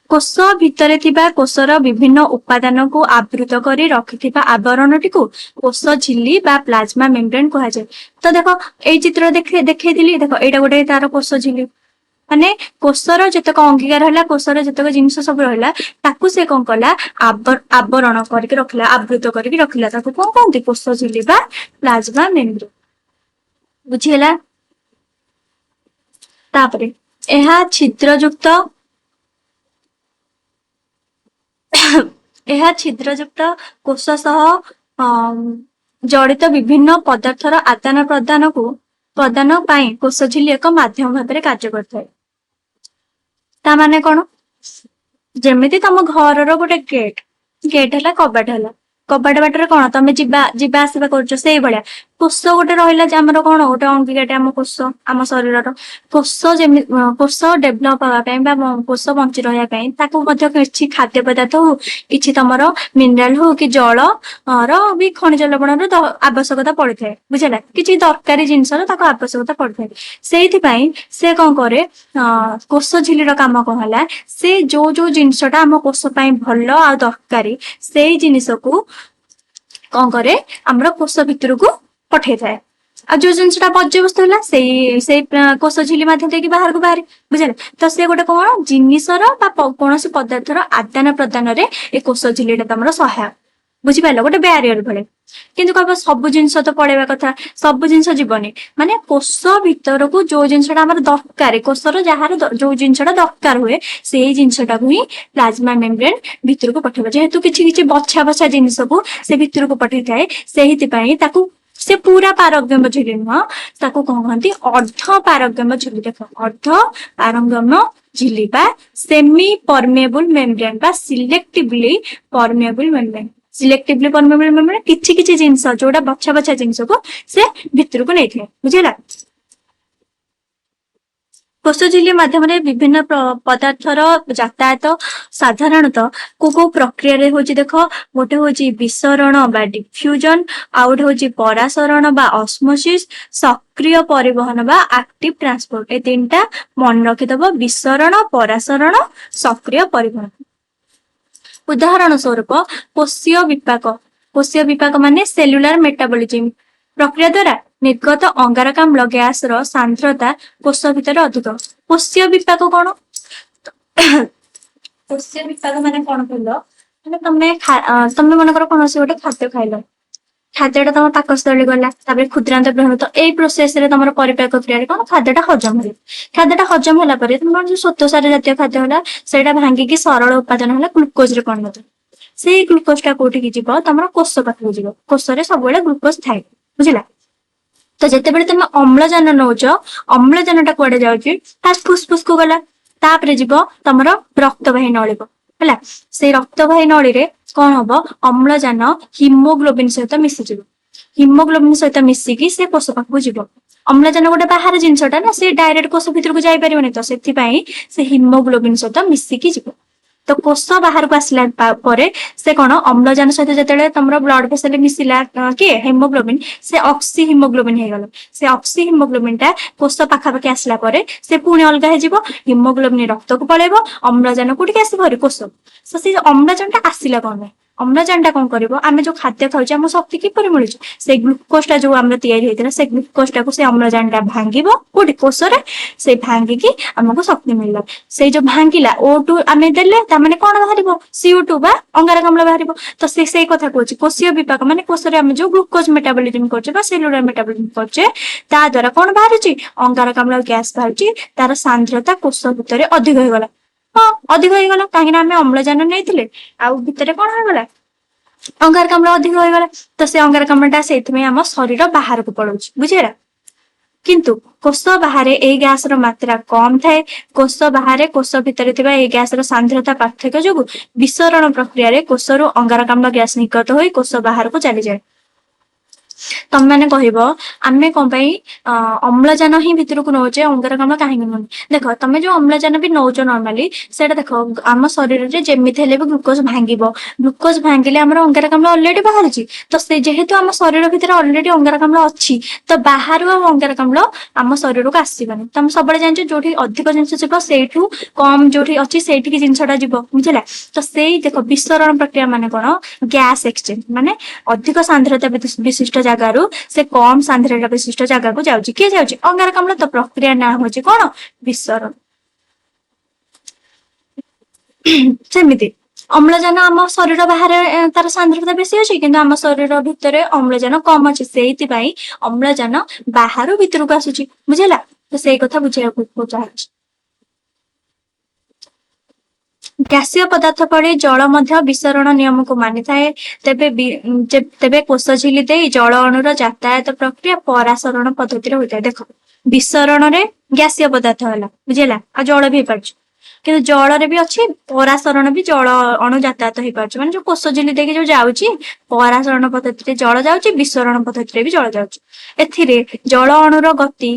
କୋଷ ଭିତରେ ଥିବା କୋଷର ବିଭିନ୍ନ ଉପାଦାନକୁ ଆବୃତ କରି ରଖିଥିବା ଆବରଣଟିକୁ କୋଷ ଝିଲ୍ଲୀ ବା ପ୍ଲାଜମା ମେମ୍ବ୍ରେନ କୁହାଯାଏ। ତ ଦେଖ ଏଇ ଚିତ୍ର ଦେଖେଇଥିଲି, ଦେଖ ଏଇଟା ଗୋଟେ ତାର କୋଷ ଝିଲ୍ଲୀ, ମାନେ କୋଷର ଯେତେକ ଅଙ୍ଗିକା ରହିଲା, କୋଷର ଯେତେକ ଜିନିଷ ସବୁ ରହିଲା, ତାକୁ ସେ କଣ କଲା ଆବରଣ କରିକି ରଖିଲା, ଆବୃତ କରିକି ରଖିଲା, ତାକୁ କଣ କହନ୍ତି କୋଷ ଝିଲ୍ଲୀ ବା ପ୍ଲାଜମା ମେମ୍ବ୍ରେନ। ବୁଝିହେଲା। ତାପରେ ଏହା ଛିଦ୍ରଯୁକ୍ତ, ଏହା ଛିଦ୍ରଯୁକ୍ତ କୋଷ ସହ ଜଡ଼ିତ ବିଭିନ୍ନ ପଦାର୍ଥର ଆଦାନ ପ୍ରଦାନ ପାଇଁ କୋଷ ଝିଲ୍ଲୀ ଏକ ମାଧ୍ୟମ ଭାବରେ କାର୍ଯ୍ୟ କରିଥାଏ। ତା ମାନେ କଣ, ଯେମିତି ତମ ଘରର ଗୋଟେ ଗେଟ୍, ଗେଟ୍ ହେଲା କବାଟ ହେଲା, କବାଟ ବାଟରେ କଣ ତମେ ଯିବା ଯିବା ଆସିବା କରୁଛ, ସେଇଭଳିଆ କୋଷ ଗୋଟେ ରହିଲା ଯେ ଆମର କଣ ଗୋଟେ ଅଙ୍ଗିକାଟେ ଆମ କୋଷ, ଆମ ଶରୀରର କୋଷ ଯେମିତି କୋଷ ଡେଭଲପ ହବା ପାଇଁ ବା କୋଷ ବଞ୍ଚି ରହିବା ପାଇଁ ତାକୁ ମଧ୍ୟ କିଛି ଖାଦ୍ୟ ପଦାର୍ଥ ହଉ, କିଛି ତମର ମିନେରାଲ ହଉ କି ଜଳ ର ବି ଖଣିଜ ଲବଣର ଆବଶ୍ୟକତା ପଡିଥାଏ, ବୁଝିଲା। କିଛି ଦରକାରୀ ଜିନିଷର ତାକୁ ଆବଶ୍ୟକତା ପଡିଥାଏ। ସେଇଥିପାଇଁ ସେ କଣ କରେ, କୋଷ ଝିଲ୍ଲୀର କାମ କଣ ହେଲା, ସେ ଯୋଉ ଯୋଉ ଜିନିଷଟା ଆମ କୋଷ ପାଇଁ ଭଲ ଆଉ ଦରକାରୀ ସେଇ ଜିନିଷକୁ କଣ କରେ ଆମର କୋଷ ଭିତରକୁ ପଠେଇଥାଏ। ଆଉ ଯୋଉ ଜିନିଷଟା ବର୍ଜ୍ୟବସ୍ତୁ ହେଲା ସେଇ ସେଇ କୋଷ ଝିଲ୍ଲୀ ମାଧ୍ୟମ ଦେଇକି ବାହାରକୁ ବାହାରେ, ବୁଝିଲେ। ତ ସେ ଗୋଟେ କଣ ଜିନିଷର ବା କୌଣସି ପଦାର୍ଥର ଆଦାନ ପ୍ରଦାନରେ ଏ କୋଷ ଝିଲ୍ଲୀଟା ତମର ସହାୟକ, ବୁଝିପାରିଲ, ଗୋଟେ ବ୍ୟାରିୟର ଭଳି। କିନ୍ତୁ କହିବ ସବୁ ଜିନିଷ ତ ପଳେଇବା କଥା, ସବୁ ଜିନିଷ ଯିବନି, ମାନେ କୋଷ ଭିତରକୁ ଯୋଉ ଜିନିଷଟା ଆମର ଦରକାର, କୋଷର ଯାହାର ଯୋଉ ଜିନିଷଟା ଦରକାର ହୁଏ ସେଇ ଜିନିଷଟାକୁ ହିଁ ପ୍ଲାଜମା ମେମ୍ବ୍ରେନ ଭିତରକୁ ପଠେଇବ। ଯେହେତୁ କିଛି କିଛି ବଛା ବଛା ଜିନିଷକୁ ସେ ଭିତରକୁ ପଠେଇଥାଏ, ସେଇଥିପାଇଁ ତାକୁ ସେ ପୁରା ପାରଗମ୍ୟ ଝିଲ୍ଲି ନୁହଁ, ତାକୁ କଣ କହନ୍ତି? ଅର୍ଦ୍ଧ ପାରଗମ୍ୟ ଝିଲ୍ଲି। ଦେଖ, ଅର୍ଦ୍ଧ ପାରଙ୍ଗମ୍ୟ ଝିଲ୍ଲି ବା ସେମି ପରମିଏବୁଲ ମେମ୍ବ୍ରେନ ବା ସିଲେକ୍ଟିଭଲି ପରମିଏବୁଲ ମେମ୍ବ୍ରେନ। ସିଲେକ୍ଟିଭଲି ପରମିଏବୁଲ ମେମ୍ବ୍ରେନ, କିଛି କିଛି ଜିନିଷ ଯୋଉଟା ବଛା ବଛା ଜିନିଷକୁ ସେ ଭିତରକୁ ନେଇଥାଏ। ବୁଝିଲା? କୋଷ ଝିଲ୍ଲି ମାଧ୍ୟମରେ ବିଭିନ୍ନ ପଦାର୍ଥର ଯାତାୟାତ ସାଧାରଣତଃ କୋଉ କୋଉ ପ୍ରକ୍ରିୟାରେ ହଉଛି? ଦେଖ, ଗୋଟେ ହଉଛି ବିସରଣ ବା ଡିଫ୍ୟୁଜନ, ଆଉ ଗୋଟେ ହଉଛି ପରାସରଣ ବା ଅସ୍ମୋସିସ୍, ସକ୍ରିୟ ପରିବହନ ବା ଆକ୍ଟିଭ ଟ୍ରାନ୍ସପୋର୍ଟ। ଏ ତିନିଟା ମନେ ରଖିଦବ: ବିସରଣ, ପରାସରଣ, ସକ୍ରିୟ ପରିବହନ। ଉଦାହରଣ ସ୍ୱରୂପ କୋଷୀୟ ବିପାକ। କୋଷୀୟ ବିପାକ ମାନେ ସେଲୁଲାର ମେଟାବଲିଜିମ ପ୍ରକ୍ରିୟା ଦ୍ଵାରା ନିର୍ଗତ ଅଙ୍ଗାରକାମ୍ଳ ଗ୍ୟାସ ର ସାନ୍ଦ୍ରତା କୋଷ ଭିତରେ ଅଧିକ। କୋଷୀୟ ବିପାକ କଣ? କୋଷୀୟ ବିପାକ ମାନେ କଣ କହିଲ? ମାନେ ତମେ ମନେକର କୌଣସି ଗୋଟେ ଖାଦ୍ୟ ଖାଇଲ, ଖାଦ୍ୟଟା ତମ ପାକସ୍ଥଳୀ ଗଲା, ତାପରେ କ୍ଷୁଦ୍ରାନ୍ତ ବୃହତ, ଏଇ ପ୍ରୋସେସ ରେ ତମର ପରିପାକ କ୍ରିୟାରେ କଣ ଖାଦ୍ୟଟା ହଜମ ହେଲା। ଖାଦ୍ୟଟା ହଜମ ହେଲା ପରେ ତମର ଯୋଉ ଶ୍ଵେତସାର ଜାତୀୟ ଖାଦ୍ୟ ହେଲା, ସେଇଟା ଭାଙ୍ଗିକି ସରଳ ଉପାଦାନ ହେଲା ଗ୍ଲୁକୋଜ ରେ ପରିଣତ। ସେଇ ଗ୍ଲୁକୋଜ ଟା କୋଉଠିକି ଯିବ? ତମର କୋଷ ପାଖକୁ ଯିବ। କୋଷରେ ସବୁବେଳେ ଗ୍ଲୁକୋଜ ଥାଏ, ବୁଝିଲା? ତ ଯେତେବେଳେ ତମେ ଅମ୍ଳଜାନ ନଉଛ, ଅମ୍ଳଜାନ ଟା କୁଆଡେ ଯାଉଛି? ଫାଷ୍ଟ ଫୁସଫୁସ କୁ ଗଲା, ତାପରେ ଯିବ ତମର ରକ୍ତବାହୀ ନଳୀକୁ। ହେଲା? ସେଇ ରକ୍ତବାହୀ ନଳୀରେ କଣ ହବ? ଅମ୍ଳଜାନ ହିମୋଗ୍ଲୋବିନ ସହିତ ମିଶିଯିବ। ହିମୋଗ୍ଲୋବିନ ସହିତ ମିଶିକି ସେ କୋଷ ପାଖକୁ ଯିବ। ଅମ୍ଳଜାନ ଗୋଟେ ବାହାର ଜିନିଷଟା ନା, ସେ ଡାଇରେକ୍ଟ କୋଷ ଭିତରକୁ ଯାଇପାରିବନି। ତ ସେଥିପାଇଁ ସେ ହିମୋଗ୍ଲୋବିନ ସହିତ ମିଶିକି ଯିବ। ତ କୋଷ ବାହାରକୁ ଆସିଲା ପରେ ସେ କଣ, ଅମ୍ଳଜାନ ସହିତ ଯେତେବେଳେ ତମର ବ୍ଲଡ ଭେସେଲ ମିଶିଲା କିଏ, ହିମୋଗ୍ଲୋବିନ, ସେ ଅକ୍ସି ହିମୋଗ୍ଲୋବିନ ହେଇଗଲା। ସେ ଅକ୍ସି ହିମୋଗ୍ଲୋବିନ ଟା କୋଷ ପାଖାପାଖି ଆସିଲା ପରେ ସେ ପୁଣି ଅଲଗା ହେଇଯିବ। ହିମୋଗ୍ଲୋବିନ ରକ୍ତକୁ ପଳେଇବ, ଅମ୍ଳଜାନ କୋଉଠିକି ଆସିବ ଭାରି? କୋଷ। ତ ସେଇ ଅମ୍ଳଜାନ ଟା ଆସିଲା କଣ ପାଇଁ? ଅମ୍ଳଜାନ ଟା କଣ କରିବ? ଆମେ ଯୋଉ ଖାଦ୍ୟ ଖାଉଛେ, ଆମକୁ ଶକ୍ତି କିପରି ମିଳୁଛି? ସେଇ ଗ୍ଲୁକୋଜ ଟା ଯୋଉ ଆମର ତିଆରି ହେଇଥିଲା, ସେ ଗ୍ଲୁକୋଜ ଟାକୁ ସେ ଅମ୍ଳଜାନ ଟା ଭାଙ୍ଗିବ। କୋଉଠି? କୋଷରେ। ସେ ଭାଙ୍ଗିକି ଆମକୁ ଶକ୍ତି ମିଳିଲା। ସେଇ ଯୋଉ ଭାଙ୍ଗିଲା, O2 ଆମେ ଦେଲେ, ତାମାନେ କଣ ବାହାରିବ? CO2 ବା ଅଙ୍ଗାରକାମ୍ଳ ବାହାରିବ। ତ ସେ ସେଇ କଥା କହୁଛି। କୋଷୀୟ ବିପାକ ମାନେ କୋଷରେ ଆମେ ଯୋଉ ଗ୍ଲୁକୋଜ ମେଟାବଲିଜିମ କରୁଛେ ବା ସେଲୁଲାର ମେଟାବଲିଜିମ କରୁଛେ, ତା ଦ୍ଵାରା କଣ ବାହାରୁଛି? ଅଙ୍ଗାରକାମ୍ଳ ଗ୍ୟାସ ବାହାରୁଛି। ତାର ସାନ୍ଦ୍ରତା କୋଷ ଭିତରେ ଅଧିକ ହେଇଗଲା। ହଁ, ଅଧିକ ହେଇଗଲା, କାହିଁକି ନା ଆମେ ଅମ୍ଳଜାନ ନେଇଥିଲେ ଆଉ ଭିତରେ କଣ ହେଇଗଲା? ଅଙ୍ଗାରକାମ୍ଳ ଅଧିକ ହେଇଗଲା। ତ ସେ ଅଙ୍ଗାରକାମ୍ଳ ଟା ସେଇଥିପାଇଁ ଆମ ଶରୀର ବାହାରକୁ ପଳଉଛି, ବୁଝିହେଲା? କିନ୍ତୁ କୋଷ ବାହାରେ ଏଇ ଗ୍ୟାସ ର ମାତ୍ରା କମ ଥାଏ। କୋଷ ବାହାରେ କୋଷ ଭିତରେ ଥିବା ଏଇ ଗ୍ୟାସ ର ସାନ୍ଦ୍ରତା ପାର୍ଥକ୍ୟ ଯୋଗୁ ବିସରଣ ପ୍ରକ୍ରିୟାରେ କୋଷରୁ ଅଙ୍ଗାରକାମ୍ଳ ଗ୍ୟାସ ନିର୍ଗତ ହୋଇ କୋଷ ବାହାରକୁ ଚାଲିଯାଏ। ତମେ ମାନେ କହିବ, ଆମେ କଣ ପାଇଁ ଅମ୍ଳଜାନ ହିଁ ଭିତରକୁ ନଉଛେ, ଅଙ୍ଗାରକାମ୍ଳ କାହିଁକି ନଉନେ? ଦେଖ, ତମେ ଯୋଉ ଅମ୍ଳଜାନ ବି ନଉଛ ନର୍ମାଲି, ସେଇଟା ଦେଖ, ଆମ ଶରୀରରେ ଯେମିତି ହେଲେ ବି ଗ୍ଲୁକୋଜ ଭାଙ୍ଗିବ। ଗ୍ଲୁକୋଜ ଭାଙ୍ଗିଲେ ଆମର ଅଙ୍ଗାରକାମ୍ଳ ଅଲରେଡି ବାହାରୁଛି। ତ ସେ ଯେହେତୁ ଆମ ଶରୀର ଭିତରେ ଅଲରେଡି ଅଙ୍ଗାରକାମ୍ଳ ଅଛି, ତ ବାହାରୁ ଆଉ ଅଙ୍ଗାରକାମ୍ଳ ଆମ ଶରୀରକୁ ଆସିବନି। ତମେ ସବୁବେଳେ ଜାଣିଛ, ଯୋଉଠି ଅଧିକ ଜିନିଷ ଯିବ, ସେଇଠୁ କମ ଯୋଉଠି ଅଛି ସେଇଠିକି ଜିନିଷଟା ଯିବ, ବୁଝିଲା? ତ ସେଇ ଦେଖ, ବିସରଣ ପ୍ରକ୍ରିୟା ମାନେ କଣ? ଗ୍ୟାସ ଏକ୍ସଚେଞ୍ଜ, ମାନେ ଅଧିକ ସାନ୍ଦ୍ରତା ବିଶିଷ୍ଟ ଜାଗାରୁ ସେ କମ ସାନ୍ଦ୍ରତା ବିଶିଷ୍ଟ ଜାଗାକୁ ଯାଉଛି। କିଏ ଯାଉଛି? ଅଙ୍ଗାରକାମ୍ଳ। ତ ପ୍ରକ୍ରିୟା ନାଁ ହଉଛି କଣ? ବିସରଣ। ସେମିତି ଅମ୍ଳଜାନ ଆମ ଶରୀର ବାହାରେ ତାର ସାନ୍ଦ୍ରତା ବେଶୀ ଅଛି, କିନ୍ତୁ ଆମ ଶରୀର ଭିତରେ ଅମ୍ଳଜାନ କମ ଅଛି। ସେଇଥିପାଇଁ ଅମ୍ଳଜାନ ବାହାରୁ ଭିତରକୁ ଆସୁଛି, ବୁଝିଲା? ତ ସେଇ କଥା ବୁଝେଇବାକୁ ଚାହୁଁଛି। ଗ୍ୟାସୀୟ ପଦାର୍ଥ ଭଳି ଜଳ ମଧ୍ୟ ବିସରଣ ନିୟମକୁ ମାନିଥାଏ। ତେବେ କୋଷ ଝିଲ୍ଲି ଦେଇ ଜଳ ଅଣୁର ଯାତାୟାତ ପ୍ରକ୍ରିୟା ପରାସରଣ ପଦ୍ଧତିରେ ହୋଇଥାଏ। ଦେଖ, ବିସରଣରେ ଗ୍ୟାସୀୟ ପଦାର୍ଥ ହେଲା, ବୁଝିଲା? ଆଉ ଜଳ ବି ହେଇପାରୁଛି। କିନ୍ତୁ ଜଳରେ ବି ଅଛି ପରାସରଣ ବି, ଜଳ ଅଣୁ ଯାତାୟାତ ହେଇପାରୁଛି। ମାନେ ଯୋଉ କୋଷ ଝିଲ୍ଲି ଦେଇକି ଯୋଉ ଯାଉଛି, ପରାସରଣ ପଦ୍ଧତିରେ ଜଳ ଯାଉଛି, ବିସରଣ ପଦ୍ଧତିରେ ବି ଜଳ ଯାଉଛି। ଏଥିରେ ଜଳ ଅଣୁର ଗତି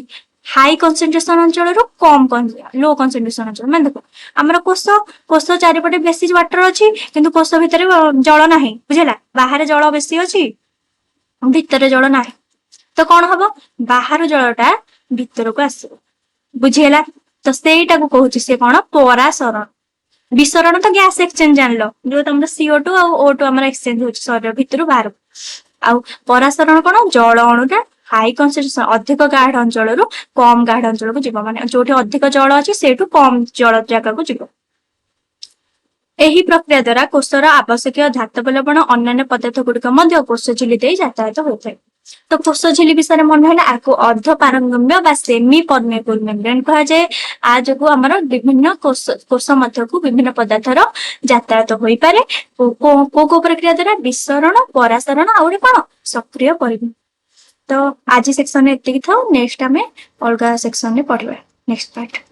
ହାଇ କନସେନ୍ଟ୍ରେସନ ଅଞ୍ଚଳରୁ କମ ଲୋ କନସେନ୍ଟ୍ରେସନ ଅଞ୍ଚଳ। ମାନେ ଦେଖ, ଆମର କୋଷ କୋଷ ଚାରିପଟେ ବେଶୀ ୱାଟର ଅଛି, କିନ୍ତୁ କୋଷ ଭିତରେ ଜଳ ନାହିଁ, ବୁଝିଲା? ବାହାରେ ଜଳ ବେଶୀ ଅଛି, ଭିତରେ ଜଳ ନାହିଁ। ତ କଣ ହବ? ବାହାରୁ ଜଳଟା ଭିତରକୁ ଆସିବ, ବୁଝିହେଲା? ତ ସେଇଟାକୁ କହୁଛି ସେ କଣ? ପରାସରଣ। ବିସରଣ ତ ଗ୍ୟାସ ଏକ୍ସଚେଞ୍ଜ ଜାଣିଲ, ଯୋଉ ତମର CO2 ଆଉ O2 ଆମର ଏକ୍ସଚେଞ୍ଜ ହଉଛି ଶରୀର ଭିତରୁ ବାହାରକୁ। ଆଉ ପରାସରଣ କଣ? ଜଳ ଅଣୁଟା ହାଇ କନସେନ୍ଟ୍ରେସନ, ଅଧିକ ଗାଢ ଅଞ୍ଚଳରୁ କମ ଗାଢ ଅଞ୍ଚଳକୁ ଯିବ। ମାନେ ଯୋଉଠି ଅଧିକ ଜଳ ଅଛି, ସେଇଠୁ କମ ଜଳ ଜାଗାକୁ ଯିବ। ଏହି ପ୍ରକ୍ରିୟା ଦ୍ଵାରା କୋଷର ଆବଶ୍ୟକୀୟ ଧାତବ ଲବଣ, ଅନ୍ୟାନ୍ୟ ପଦାର୍ଥ ଗୁଡିକ ମଧ୍ୟ କୋଷ ଝିଲ୍ଲି ଦେଇ ଯାତାୟାତ ହୋଇଥାଏ। ତ କୋଷ ଝିଲ୍ଲି ବିଷୟରେ ମନେ ହେଲା। ଆକୁ ଅର୍ଦ୍ଧ ପାରଙ୍ଗମ୍ୟ ବା ସେମି ପରମିଏବୁଲ ମେମ୍ବ୍ରେନ କୁହାଯାଏ। ଆ ଯୋଗୁ ଆମର ବିଭିନ୍ନ କୋଷ କୋଷ ମଧ୍ୟକୁ ବିଭିନ୍ନ ପଦାର୍ଥର ଯାତାୟାତ ହୋଇପାରେ। କୋଉ କୋଉ କୋଉ ପ୍ରକ୍ରିୟା ଦ୍ଵାରା? ବିସରଣ, ପରାସରଣ, ଆଉ ଗୋଟେ କଣ? ସକ୍ରିୟ ପରିବହନ। ତ ଆଜି ସେକ୍ସନରେ ଏତିକି ଥାଉ, ନେକ୍ସଟ ଆମେ ଅଲଗା ସେକ୍ସନରେ ପଢିବା ନେକ୍ସଟ ପାର୍ଟ।